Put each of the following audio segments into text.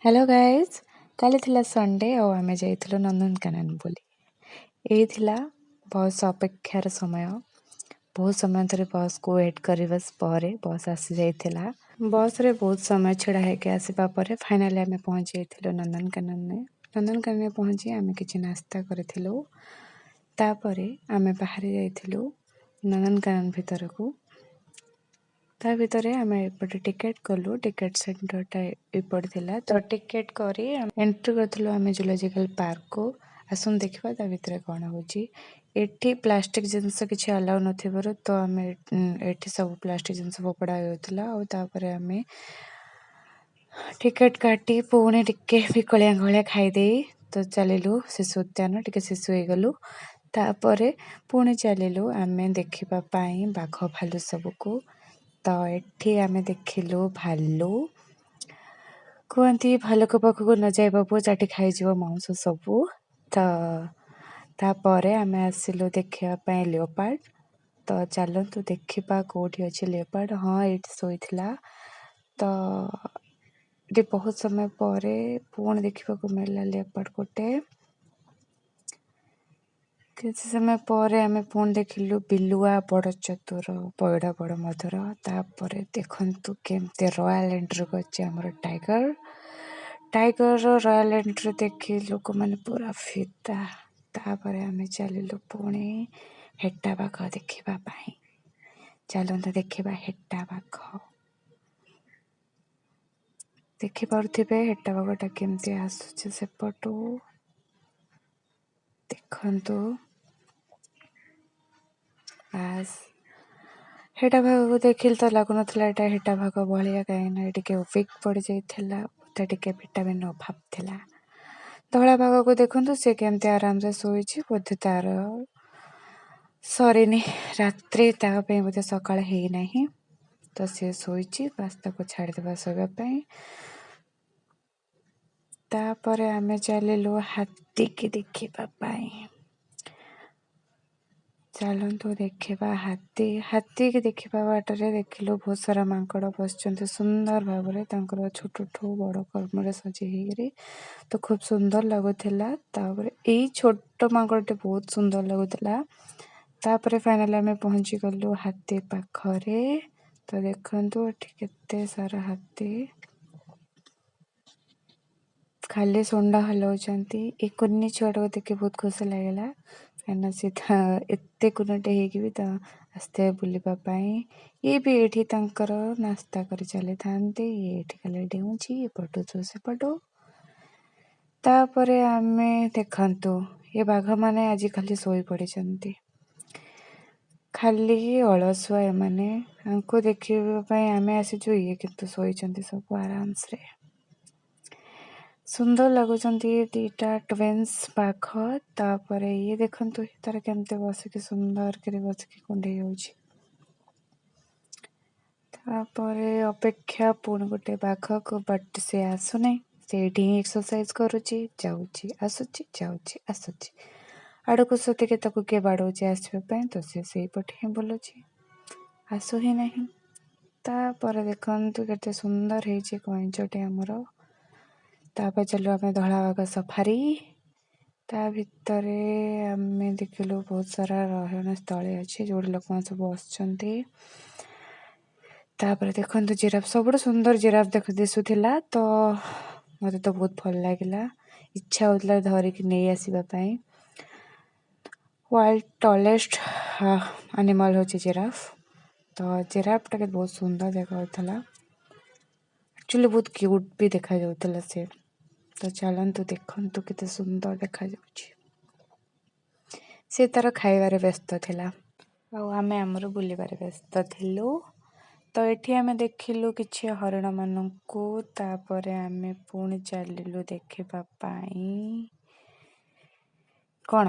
Hello guys, କାଲି ଥିଲା Sunday ଆଉ ଆମେ ଯାଇଥିଲୁ ନନ୍ଦନକାନନ ବୁଲି। ଏଇ ଥିଲା ବସ୍ ଅପେକ୍ଷାର ସମୟ। ବହୁତ ସମୟ ଧରି ବସ୍କୁ ୱେଟ୍ କରିବା ପରେ ବସ୍ ଆସିଯାଇଥିଲା। ବସ୍ରେ ବହୁତ ସମୟ ଛିଡ଼ା ହେଇକି ଆସିବା ପରେ ଫାଇନାଲି ଆମେ ପହଞ୍ଚି ଯାଇଥିଲୁ ନନ୍ଦନକାନନରେ। ନନ୍ଦନକାନନରେ ପହଞ୍ଚି ଆମେ କିଛି ନାସ୍ତା କରିଥିଲୁ। ତାପରେ ଆମେ ବାହାରି ଯାଇଥିଲୁ ନନ୍ଦନକାନନ ଭିତରକୁ। ତା ଭିତରେ ଆମେ ଏପଟେ ଟିକେଟ୍ କଲୁ। ଟିକେଟ୍ ସେଣ୍ଟରଟା ଏପଟେ ଥିଲା, ତ ଟିକେଟ୍ କରି ଏଣ୍ଟ୍ରି କରିଥିଲୁ ଆମେ ଜୁଲୋଜିକାଲ ପାର୍କକୁ। ଆସନ୍ତୁ ଦେଖିବା ତା ଭିତରେ କ'ଣ ହେଉଛି। ଏଠି ପ୍ଲାଷ୍ଟିକ୍ ଜିନିଷ କିଛି ଆଲାଉ ନଥିବାରୁ ତ ଆମେ ଏଠି ସବୁ ପ୍ଲାଷ୍ଟିକ୍ ଜିନିଷ ଫୋପଡ଼ା ହେଉଥିଲା। ଆଉ ତାପରେ ଆମେ ଟିକେଟ୍ କାଟି ପୁଣି ଟିକେ ବିକଳିଆ ଭଳିଆ ଖାଇଦେଇ ତ ଚାଲିଲୁ ଶିଶୁ ଉଦ୍ୟାନ। ଟିକେ ଶିଶୁ ହେଇଗଲୁ। ତାପରେ ପୁଣି ଚାଲିଲୁ ଆମେ ଦେଖିବା ପାଇଁ ବାଘ ଭାଲୁ ସବୁକୁ। ତ ଏଠି ଆମେ ଦେଖିଲୁ ଭାଲୁ। କୁହନ୍ତି ଭାଲୁକ ପାଖକୁ ନ ଯାଇ ବାବୁ, ଚାଟି ଖାଇଯିବ ମାଉଁସ ସବୁ। ତ ତାପରେ ଆମେ ଆସିଲୁ ଦେଖିବା ପାଇଁ ଲିଓପାର୍ଡ଼। ତ ଚାଲନ୍ତୁ ଦେଖିବା କେଉଁଠି ଅଛି ଲିଓପାର୍ଡ଼। ହଁ, ଏଇଠି ଶୋଇଥିଲା। ତ ଏଠି ବହୁତ ସମୟ ପରେ ପୁଣି ଦେଖିବାକୁ ମିଳିଲା ଲିଓପାର୍ଡ଼ ଗୋଟେ। କିଛି ସମୟ ପରେ ଆମେ ପୁଣି ଦେଖିଲୁ ବିଲୁଆ ବଡ଼ ଚତୁର, ପଇଡ଼ ବଡ଼ ମଧୁର। ତାପରେ ଦେଖନ୍ତୁ କେମିତି ରୟାଲ ଏଣ୍ଟ୍ରି କରିଛି ଆମର ଟାଇଗର। ଟାଇଗରର ରୟାଲ ଏଣ୍ଟ୍ରି ଦେଖି ଲୋକମାନେ ପୁରା ଫିଦା। ତାପରେ ଆମେ ଚାଲିଲୁ ପୁଣି ହେଟା ବାଘ ଦେଖିବା ପାଇଁ। ଚାଲନ୍ତୁ ଦେଖିବା ହେଟା ବାଘ। ଦେଖିପାରୁଥିବେ ହେଟା ବାଘଟା କେମିତି ଆସୁଛି ସେପଟୁ। ଦେଖନ୍ତୁ ବାସ୍, ହେଟା ବାଘକୁ ଦେଖିଲେ ତ ଲାଗୁନଥିଲା ଏଇଟା ହେଟା ବାଘ ଭଳିଆ, କାହିଁକିନା ଟିକେ ୱିକ୍ ପଡ଼ିଯାଇଥିଲା, ବୋଧେ ଟିକେ ଭିଟାମିନ୍ ଅଭାବ ଥିଲା। ଧଳା ବାଘକୁ ଦେଖନ୍ତୁ, ସେ କେମିତି ଆରାମରେ ଶୋଇଛି। ବୋଧେ ତାର ସରିନି ରାତ୍ରି, ତା ପାଇଁ ବୋଧେ ସକାଳ ହେଇନାହିଁ, ତ ସିଏ ଶୋଇଛି। ବାସ୍, ତାକୁ ଛାଡ଼ିଦେବା ଶୋଇବା ପାଇଁ। ତାପରେ ଆମେ ଚାଲିଲୁ ହାତୀକି ଦେଖିବା ପାଇଁ। ଚାଲନ୍ତୁ ଦେଖିବା ହାତୀ। ହାତୀକି ଦେଖିବା ବାଟରେ ଦେଖିଲୁ ବହୁତ ସାରା ମାଙ୍କଡ଼ ବସିଛନ୍ତି ସୁନ୍ଦର ଭାବରେ, ତାଙ୍କର ଛୋଟଠୁ ବଡ଼ କର୍ମରେ ସଜେଇ ହେଇକିରି, ତ ଖୁବ୍ ସୁନ୍ଦର ଲାଗୁଥିଲା। ତାପରେ ଏଇ ଛୋଟ ମାଙ୍କଡ଼ଟି ବହୁତ ସୁନ୍ଦର ଲାଗୁଥିଲା। ତାପରେ ଫାଇନାଲି ଆମେ ପହଞ୍ଚିଗଲୁ ହାତୀ ପାଖରେ। ତ ଦେଖନ୍ତୁ ଏଠି କେତେ ସାରା ହାତୀ ଖାଲି ଶୁଣ୍ଡ ହଲଉଛନ୍ତି। ଏ କୁନି ଛୁଆଟାକୁ ଦେଖି ବହୁତ ଖୁସି ଲାଗିଲା, କାହିଁକିନା ସେ ଏତେ କୁନିଟେ ହେଇକି ବି ତ ଆସିଥାଏ ବୁଲିବା ପାଇଁ। ଇଏ ବି ଏଇଠି ତାଙ୍କର ନାସ୍ତା କରି ଚାଲିଥାନ୍ତି। ଇଏ ଏଠି ଖାଲି ଡେଉଁଛି ଏପଟୁ ସେପଟୁ। ତାପରେ ଆମେ ଦେଖନ୍ତୁ, ଏ ବାଘମାନେ ଆଜି ଖାଲି ଶୋଇ ପଡ଼ିଛନ୍ତି। ଖାଲି ଅଳସୁଆ ଏମାନେ। ଆଙ୍କୁ ଦେଖିବା ପାଇଁ ଆମେ ଆସିଛୁ, ଇଏ କିନ୍ତୁ ଶୋଇଛନ୍ତି ସବୁ ଆରାମସରେ। ସୁନ୍ଦର ଲାଗୁଛନ୍ତି ଏ ଦିଟା ଟ୍ୱିନ୍ସ ବାଘ। ତାପରେ ଇଏ ଦେଖନ୍ତୁ, ତାର କେମିତି ବସିକି ସୁନ୍ଦର କରି ବସିକି କୁଣ୍ଡେଇ ହଉଛି। ତାପରେ ଅପେକ୍ଷା ପୁଣି ଗୋଟେ ବାଘକୁ, ବଟ୍ ସେ ଆସୁନାହିଁ। ସେଇଠି ହିଁ ଏକ୍ସରସାଇଜ କରୁଛି, ଯାଉଛି ଆସୁଛି, ଯାଉଛି ଆସୁଛି। ଆଡ଼କୁ ସେତିକି ତାକୁ କିଏ ବାଡ଼ଉଛି ଆସିବା ପାଇଁ, ତ ସେ ସେଇପଟେ ହିଁ ବୁଲୁଛି, ଆସୁ ହିଁ ନାହିଁ। ତାପରେ ଦେଖନ୍ତୁ କେତେ ସୁନ୍ଦର ହେଇଛି କଇଁଚଟି ଆମର। ତାପରେ ଚାଲୁ ଆମେ ଧଳା ବାଘ ସଫାରି। ତା ଭିତରେ ଆମେ ଦେଖିଲୁ ବହୁତ ସାରା ରହଣ ସ୍ଥଳୀ ଅଛି, ଯୋଉଠି ଲୋକମାନେ ସବୁ ବସିଛନ୍ତି। ତାପରେ ଦେଖନ୍ତୁ ଜିରାଫ, ସବୁଠୁ ସୁନ୍ଦର ଜିରାଫ ଦେଖ ଦିଶୁଥିଲା। ତ ମୋତେ ତ ବହୁତ ଭଲ ଲାଗିଲା, ଇଚ୍ଛା ହଉଥିଲା ଧରିକି ନେଇ ଆସିବା ପାଇଁ। ୱାର୍ଲଡ ଟଲେଷ୍ଟ ଆନିମାଲ୍ ହେଉଛି ଜିରାଫ। ତ ଜିରାଫଟା ବହୁତ ସୁନ୍ଦର ଦେଖାଯାଉଥିଲା, ଆକ୍ଚୁଆଲି ବହୁତ କ୍ୟୁଟ୍ ବି ଦେଖାଯାଉଥିଲା ସେ। ତ ଚାଲନ୍ତୁ ଦେଖନ୍ତୁ କେତେ ସୁନ୍ଦର ଦେଖାଯାଉଛି। ସେ ତାର ଖାଇବାରେ ବ୍ୟସ୍ତ ଥିଲା ଆଉ ଆମେ ଆମର ବୁଲିବାରେ ବ୍ୟସ୍ତ ଥିଲୁ। ତ ଏଠି ଆମେ ଦେଖିଲୁ କିଛି ହରିଣମାନଙ୍କୁ। ତାପରେ ଆମେ ପୁଣି ଚାଲିଲୁ ଦେଖିବା ପାଇଁ କ'ଣ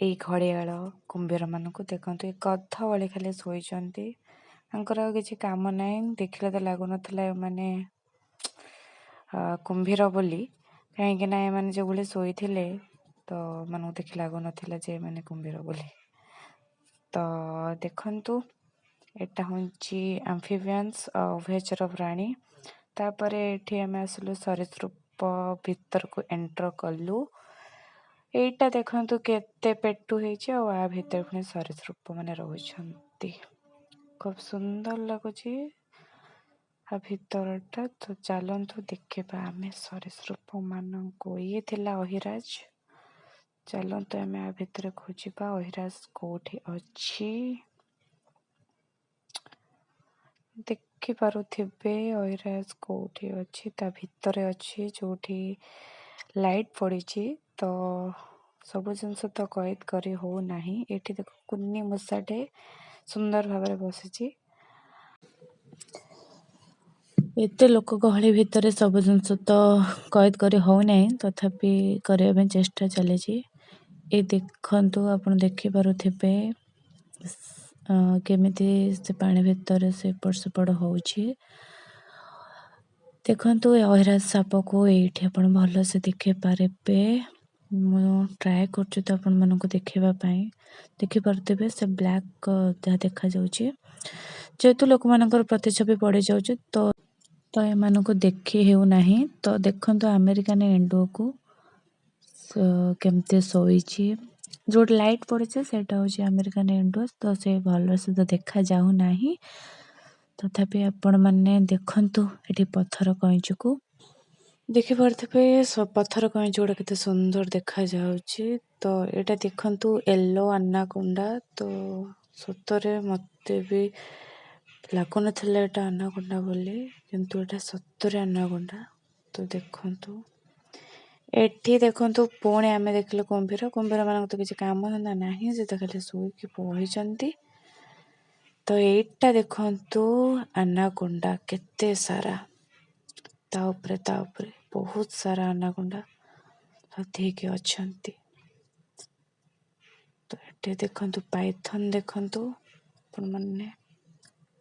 ଏଇ ଘଡ଼ିଆଳ କୁମ୍ଭୀରମାନଙ୍କୁ। ଦେଖନ୍ତୁ, ଏ ଗଧ ଭଳି ଖାଲି ଶୋଇଛନ୍ତି, ତାଙ୍କର ଆଉ କିଛି କାମ ନାହିଁ। ଦେଖିଲେ ତ ଲାଗୁନଥିଲା ଏମାନେ କୁମ୍ଭୀର ବୋଲି, କାହିଁକି ନା ଏମାନେ ଯେଉଁଭଳି ଶୋଇଥିଲେ, ତ ଏମାନଙ୍କୁ ଦେଖି ଲାଗୁନଥିଲା ଯେ ଏମାନେ କୁମ୍ଭୀର ବୋଲି। ତ ଦେଖନ୍ତୁ, ଏଟା ହେଉଛି ଆମ୍ଫିବିଆନ୍ସ, ଉଭୟଚର ପ୍ରାଣୀ। ତ ତାପରେ ଏଠି ଆମେ ଆସିଲୁ ସରୀସୃପ ଭିତରକୁ ଏଣ୍ଟର କଲୁ। ଏଇଟା ଦେଖନ୍ତୁ କେତେ ପେଟୁ ହେଇଛି, ଆଉ ଆ ଭିତରେ ପୁଣି ସରୀସୃପ ମାନେ ରହୁଛନ୍ତି। ଖୁବ୍ ସୁନ୍ଦର ଲାଗୁଛି ଆ ଭିତରଟା। ତ ଚାଲନ୍ତୁ ଦେଖିବା ଆମେ ସରୀସୃପ ମାନଙ୍କୁ। ଇଏ ଥିଲା ଅହିରାଜ। ଚାଲନ୍ତୁ ଆମେ ଆ ଭିତରେ ଖୋଜିବା ଅହିରାଜ କୋଉଠି ଅଛି। ଦେଖିପାରୁଥିବେ ଅହିରାଜ କୋଉଠି ଅଛି, ତା ଭିତରେ ଅଛି ଯୋଉଠି ଲାଇଟ୍ ପଡ଼ିଛି। ତ ସବୁ ଜିନିଷ ତ କଏଦ କରି ହଉନାହିଁ। ଏଠି ଦେଖ କୁନି ମୂଷାଟେ ସୁନ୍ଦର ଭାବରେ ବସିଛି। ଏତେ ଲୋକ ଗହଳି ଭିତରେ ସବୁ ଜିନିଷ ତ କଏଦ କରି ହଉନାହିଁ, ତଥାପି କରିବା ପାଇଁ ଚେଷ୍ଟା ଚାଲିଛି। ଏ ଦେଖନ୍ତୁ ଆପଣ ଦେଖିପାରୁଥିବେ କେମିତି ସେ ପାଣି ଭିତରେ ସେ ଏପଟ ସେପଟ ହେଉଛି। ଦେଖନ୍ତୁ ଏ ଅହିରାଜ ସାପକୁ ଏଇଠି ଆପଣ ଭଲସେ ଦେଖିପାରିବେ। ମୁଁ ଟ୍ରାଏ କରୁଛି ତ ଆପଣମାନଙ୍କୁ ଦେଖେଇବା ପାଇଁ। ଦେଖିପାରୁଥିବେ ସେ ବ୍ଲାକ୍ ଯାହା ଦେଖାଯାଉଛି, ଯେହେତୁ ଲୋକମାନଙ୍କର ପ୍ରତିଛବି ପଡ଼ିଯାଉଛି ତ ଏମାନଙ୍କୁ ଦେଖି ହେଉନାହିଁ। ତ ଦେଖନ୍ତୁ ଆମେରିକାନ ଏଣ୍ଡୁଅକୁ କେମିତି ଶୋଇଛି। ଯେଉଁଠି ଲାଇଟ୍ ପଡ଼ିଛି ସେଇଟା ହେଉଛି ଆମେରିକାନ ଏଣ୍ଡୁଅ, ତ ସେ ଭଲସେ ତ ଦେଖାଯାଉନାହିଁ, ତଥାପି ଆପଣମାନେ ଦେଖନ୍ତୁ ଏଠି ପଥର କଇଁଚକୁ ଦେଖିପାରୁଥିବେ। ପଥର କଇଁଚ ଗୁଡ଼ା କେତେ ସୁନ୍ଦର ଦେଖାଯାଉଛି। ତ ଏଇଟା ଦେଖନ୍ତୁ ୟେଲୋ ଆନାକୋଣ୍ଡା। ତ ସତରେ ମୋତେ ବି ଲାଗୁନଥିଲା ଏଇଟା ଆନାକୋଣ୍ଡା ବୋଲି, କିନ୍ତୁ ଏଇଟା ସତରେ ଆନାକୋଣ୍ଡା। ତ ଦେଖନ୍ତୁ ଏଠି ଦେଖନ୍ତୁ ପୁଣି ଆମେ ଦେଖିଲୁ କୁମ୍ଭୀର। କୁମ୍ଭୀରମାନଙ୍କ ତ କିଛି କାମ ଧନ୍ଦା ନାହିଁ, ସେ ତ ଖାଲି ଶୋଇକି ବସିଛନ୍ତି। ତ ଏଇଟା ଦେଖନ୍ତୁ ଆନାକୋଣ୍ଡା କେତେ ସାରା, ତା ଉପରେ ତା ଉପରେ ବହୁତ ସାରା ଆନାକୋଣ୍ଡା ଲଦି ହେଇକି ଅଛନ୍ତି। ତ ଏଠି ଦେଖନ୍ତୁ ପାଇଥନ୍, ଦେଖନ୍ତୁ ଆପଣମାନେ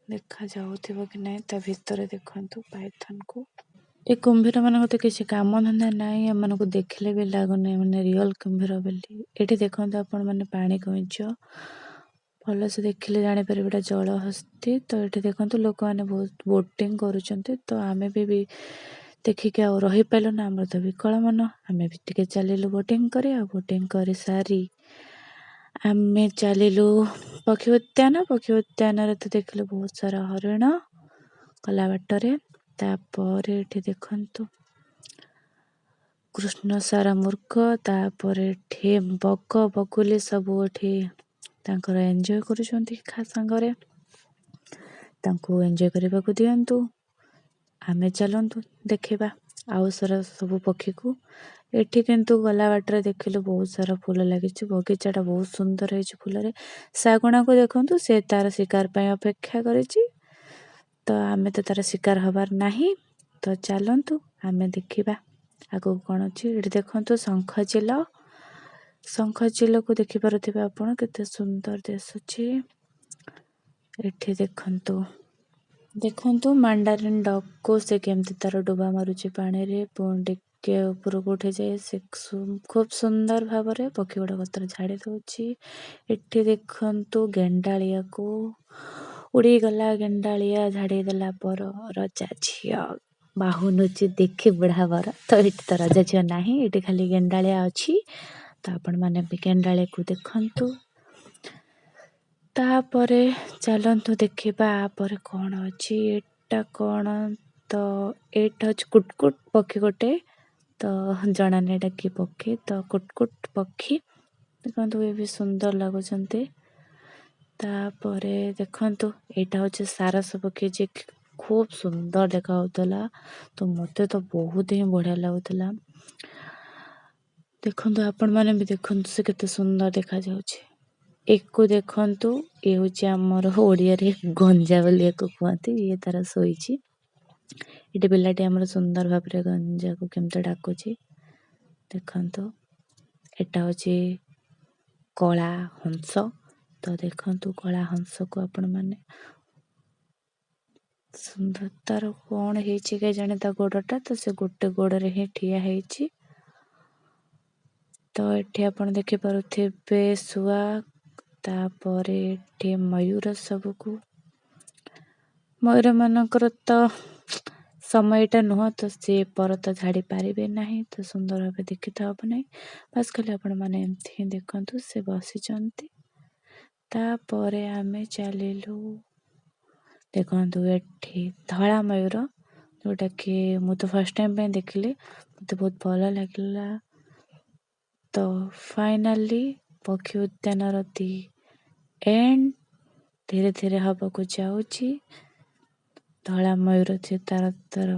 ଦେଖାଯାଉଥିବ କି ନାହିଁ ତା ଭିତରେ ଦେଖନ୍ତୁ ପାଇଥନ୍କୁ। ଏ କୁମ୍ଭୀରମାନଙ୍କ ତ କିଛି କାମ ଧନ୍ଦା ନାହିଁ, ଏମାନଙ୍କୁ ଦେଖିଲେ ବି ଲାଗୁନି ମାନେ ରିଅଲ୍ କୁମ୍ଭୀର ବୋଲି। ଏଠି ଦେଖନ୍ତୁ ଆପଣମାନେ ପାଣି କଇଁଚ ଭଲସେ ଦେଖିଲେ ଜାଣିପାରିବେ ଏଇଟା ଜଳହସ୍ତୀ। ତ ଏଠି ଦେଖନ୍ତୁ ଲୋକମାନେ ବହୁତ ବୋଟିଂ କରୁଛନ୍ତି। ତ ଆମେ ବି ଦେଖିକି ଆଉ ରହିପାରିଲୁନି, ଆମର ତ ବିକଳ ମନ, ଆମେ ବି ଟିକେ ଚାଲିଲୁ ବୋଟିଂ କରି। ଆଉ ବୋଟିଂ କରି ସାରି ଆମେ ଚାଲିଲୁ ପକ୍ଷୀ ଉଦ୍ୟାନ। ପକ୍ଷୀ ଉଦ୍ୟାନରେ ତ ଦେଖିଲୁ ବହୁତ ସାରା ହରିଣ ଗଲା ବାଟରେ। ତାପରେ ଏଠି ଦେଖନ୍ତୁ କୃଷ୍ଣସାର ମୃଗ, ତାପରେ ଏଠି ବଗ ବଗୁଲି ସବୁ ଏଠି ତାଙ୍କର ଏନ୍ଜୟ କରୁଛନ୍ତି ସାଙ୍ଗରେ। ତାଙ୍କୁ ଏନ୍ଜୟ କରିବାକୁ ଦିଅନ୍ତୁ, ଆମେ ଚାଲନ୍ତୁ ଦେଖିବା ଆଉ ସାରା ସବୁ ପକ୍ଷୀକୁ। ଏଠି କିନ୍ତୁ ଗଲା ବାଟରେ ଦେଖିଲୁ ବହୁତ ସାରା ଫୁଲ ଲାଗିଛି, ବଗିଚାଟା ବହୁତ ସୁନ୍ଦର ହେଇଛି ଫୁଲରେ। ଶାଗୁଣାକୁ ଦେଖନ୍ତୁ, ସେ ତାର ଶିକାର ପାଇଁ ଅପେକ୍ଷା କରିଛି। ତ ଆମେ ତ ତାର ଶିକାର ହବାର ନାହିଁ। ତ ଚାଲନ୍ତୁ ଆମେ ଦେଖିବା ଆଗକୁ କ'ଣ ଅଛି। ଏଠି ଦେଖନ୍ତୁ ଶଙ୍ଖଚିଲ, ଶଙ୍ଖଚିଲକୁ ଦେଖିପାରୁଥିବେ ଆପଣ କେତେ ସୁନ୍ଦର ଦିଶୁଛି। ଏଠି ଦେଖନ୍ତୁ, ଦେଖନ୍ତୁ ମାଣ୍ଡାରିନ୍ ଡକ୍କୁ ସେ କେମିତି ତାର ଡୁବା ମାରୁଛି ପାଣିରେ, ପୁଣି ଟିକେ ଉପରକୁ ଉଠିଯାଇ ସେ ଖୁବ୍ ସୁନ୍ଦର ଭାବରେ ପକ୍ଷୀ ଗୁଡ଼ାକ ତାର ଝାଡ଼ି ଦେଉଛି। ଏଠି ଦେଖନ୍ତୁ ଗେଣ୍ଡାଳିଆକୁ ଉଡ଼ିଗଲା ଗେଣ୍ଡାଳିଆ, ଝାଡ଼ି ଦେଲା ପର ରଜା ଝିଅ ବାହୁନୁଚି ଦେଖି ବୁଢ଼ା ବର। ତ ଏଠି ତ ରଜା ଝିଅ ନାହିଁ, ଏଠି ଖାଲି ଗେଣ୍ଡାଳିଆ ଅଛି। ତ ଆପଣମାନେ ବି ଗେଣ୍ଡାଳିଆକୁ ଦେଖନ୍ତୁ। ତାପରେ ଚାଲନ୍ତୁ ଦେଖିବା ପରେ କ'ଣ ଅଛି। ଏଇଟା କ'ଣ? ତ ଏଇଟା ହେଉଛି କୁଟକୁଟ ପକ୍ଷୀ ଗୋଟେ, ତ ଜଣାନି ଏଇଟା କି ପକ୍ଷୀ। ତ କୁଟକୁଟ ପକ୍ଷୀ ଦେଖନ୍ତୁ, ଏ ବି ସୁନ୍ଦର ଲାଗୁଛନ୍ତି। ତାପରେ ଦେଖନ୍ତୁ ଏଇଟା ହେଉଛି ସାରସ ପକ୍ଷୀ, ଯିଏ ଖୁବ୍ ସୁନ୍ଦର ଦେଖାଯାଉଥିଲା। ତ ମୋତେ ତ ବହୁତ ହିଁ ବଢ଼ିଆ ଲାଗୁଥିଲା। ଦେଖନ୍ତୁ ଆପଣମାନେ ବି ଦେଖନ୍ତୁ ସେ କେତେ ସୁନ୍ଦର ଦେଖାଯାଉଛି। ଏକୁ ଦେଖନ୍ତୁ, ଇଏ ହେଉଛି ଆମର ଓଡ଼ିଆରେ ଗଞ୍ଜା ବୋଲି ୟାକୁ କୁହନ୍ତି। ଇଏ ତାର ଶୋଇଛି। ଏଠି ପିଲାଟି ଆମର ସୁନ୍ଦର ଭାବରେ ଗଞ୍ଜାକୁ କେମିତି ଡାକୁଛି ଦେଖନ୍ତୁ। ଏଟା ହେଉଛି କଳା ହଂସ। ତ ଦେଖନ୍ତୁ କଳା ହଂସକୁ ଆପଣମାନେ, ସୁନ୍ଦର ତାର କ'ଣ ହେଇଛି କେଜାଣି ତା ଗୋଡ଼ଟା, ତ ସେ ଗୋଟେ ଗୋଡ଼ରେ ହିଁ ଠିଆ ହେଇଛି। ତ ଏଠି ଆପଣ ଦେଖିପାରୁଥିବେ ଶୁଆ, ତାପରେ ଏଠି ମୟୂର ସବୁକୁ, ମୟୂରମାନଙ୍କର ତ ସମୟଟା ନୁହଁ, ତ ସିଏ ପର ତ ଝାଡ଼ି ପାରିବେ ନାହିଁ, ତ ସୁନ୍ଦର ଭାବେ ଦେଖି ତ ହେବ ନାହିଁ। ବାସ୍ ଖାଲି ଆପଣମାନେ ଏମିତି ହିଁ ଦେଖନ୍ତୁ, ସେ ବସିଛନ୍ତି। ତାପରେ ଆମେ ଚାଲିଲୁ। ଦେଖନ୍ତୁ ଏଠି ଧଳା ମୟୂର, ଯେଉଁଟାକି ମୁଁ ତ ଫାର୍ଷ୍ଟ ଟାଇମ୍ ପାଇଁ ଦେଖିଲି, ମୋତେ ବହୁତ ଭଲ ଲାଗିଲା। ତ ଫାଇନାଲି ପକ୍ଷୀ ଉଦ୍ୟାନର ଦି ଏଣ୍ଡ ଧୀରେ ଧୀରେ ହେବାକୁ ଯାଉଛି। ଧଳା ମୟୂର ସେ ତାର ତାର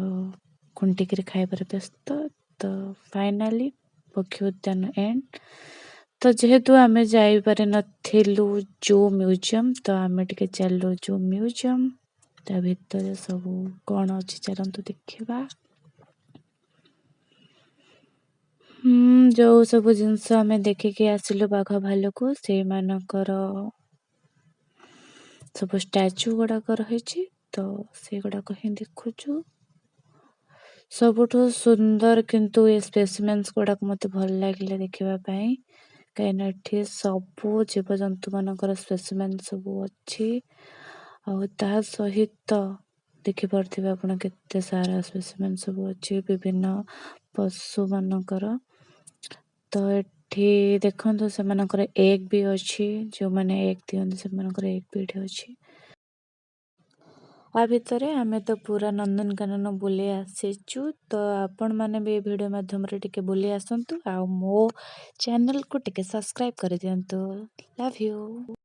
ଖୁଣ୍ଟିକିରି ଖାଇବାରେ ବ୍ୟସ୍ତ। ତ ଫାଇନାଲି ପକ୍ଷୀ ଉଦ୍ୟାନ ଏଣ୍ଡ। ତ ଯେହେତୁ ଆମେ ଯାଇପାରିନଥିଲୁ ଜୁ ମ୍ୟୁଜିୟମ୍, ତ ଆମେ ଟିକେ ଚାଲିଲୁ ଜୁ ମ୍ୟୁଜିୟମ୍। ତା ଭିତରେ ସବୁ କ'ଣ ଅଛି ଚାଲନ୍ତୁ ଦେଖିବା। ଯେଉଁ ସବୁ ଜିନିଷ ଆମେ ଦେଖିକି ଆସିଲୁ ବାଘ ଭାଲୁକୁ, ସେଇମାନଙ୍କର ସବୁ ଷ୍ଟାଚୁ ଗୁଡ଼ାକ ରହିଛି, ତ ସେଗୁଡ଼ାକ ହିଁ ଦେଖୁଛୁ। ସବୁଠୁ ସୁନ୍ଦର କିନ୍ତୁ ଏ ସ୍ପେସିମେନ୍ସ ଗୁଡ଼ାକ ମୋତେ ଭଲ ଲାଗିଲା ଦେଖିବା ପାଇଁ, କାହିଁକିନା ଏଠି ସବୁ ଜୀବଜନ୍ତୁମାନଙ୍କର ସ୍ପେସିମେନ୍ ସବୁ ଅଛି। ଆଉ ତା ସହିତ ଦେଖିପାରୁଥିବେ ଆପଣ କେତେ ସାରା ସ୍ପେସିମେନ୍ ସବୁ ଅଛି ବିଭିନ୍ନ ପଶୁମାନଙ୍କର। ତ ଏଠି ଦେଖନ୍ତୁ ସେମାନଙ୍କର ଏଗ୍ ବି ଅଛି, ଯେଉଁମାନେ ଏଗ୍ ଦିଅନ୍ତି ସେମାନଙ୍କର ଏଗ୍ ବି ଏଠି ଅଛି। ଆ ଭିତରେ ଆମେ ତ ପୁରା ନନ୍ଦନକାନନ ବୁଲି ଆସିଛୁ, ତ ଆପଣମାନେ ବି ଏ ଭିଡ଼ିଓ ମାଧ୍ୟମରେ ଟିକେ ବୁଲି ଆସନ୍ତୁ ଆଉ ମୋ ଚ୍ୟାନେଲକୁ ଟିକେ ସବସ୍କ୍ରାଇବ୍ କରିଦିଅନ୍ତୁ। Love you.